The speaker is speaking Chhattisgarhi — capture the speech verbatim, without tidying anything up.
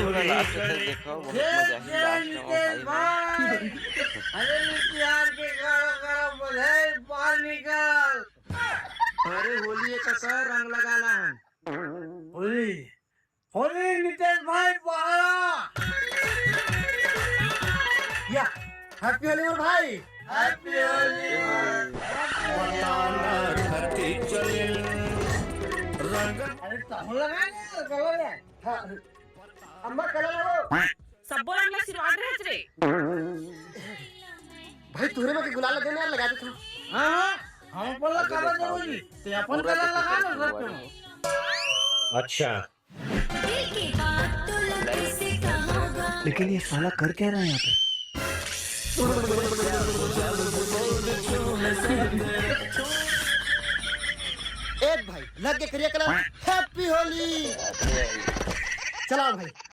पूरा लास्ट तक देखो, बहुत मजा ही लास्ट में भाई। अरे नितियार के गाना गाना बधाई बाहर निकल। अरे होली एक असर रंग लगाना है। होली, होली नितेश भाई बाहर। या, हैप्पी होली मोर भाई। हैप्पी होली। अरे तो हम लगा ले, कलर है। हाँ, अम्मा कलर है वो। सब्बो रंग ला सिरवात रहत रे। भाई तुहरे में के गुलाल लगे ना यार, लगा दे तू। हाँ, हाँ, हम अपन ला कलर जरूरी। ते अपन कलर लगा ना, रख के। अच्छा। लेकिन ये साला कर क्या रहा है यहाँ पे? ए भाई, लग के करिया कलर, हैप्पी होली। चलाओ भाई।